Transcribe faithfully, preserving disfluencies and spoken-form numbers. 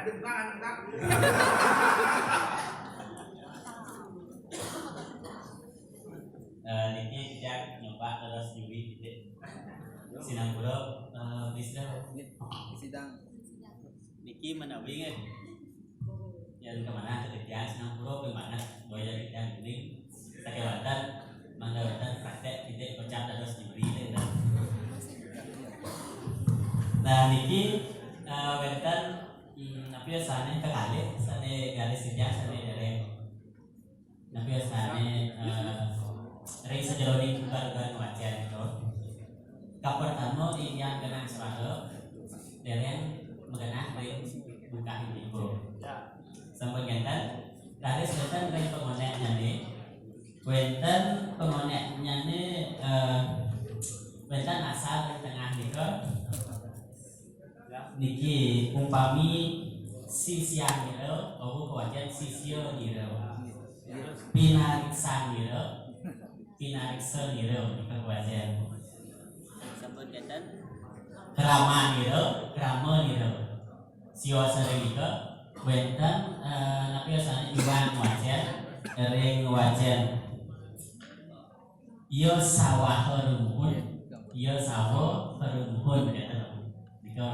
Eh, niki titiang nyoba dados juri titik. Sinampura, eh, Prisca. Sidang. Niki menawi nggih. Yan kemana titiang sinampura, kemana boya titiang ini. Sakewanten, mangga wonten praktek titik kocap dados juri, gitu. Nah, niki, eh, wonten, hmm, apa ya, sane kekalih, sane garis titiang, sane dereng. Tapi astane, eh, ring sajeroning ugal-ugal ngwacen itu. Kapertama, titiang genah swara, dereng magenah ring bungkahipun. Sampun ngenten, raris wonten ring pangoneknyane. Wonten pangoneknyane, eh, wonten asal ring tengah nika. Niki umpami sisianira, obu kawacen sisionira. Pinariksanira, pinariksanira, nika kawacen. Sampun kenten. Kramanira, kramanira. Siwa sering nika, wonten, eh, napi asane iwang wacen, ring wacen. Iya sawaha rumuhun, iya sawaha rumuhun, kata. Nika.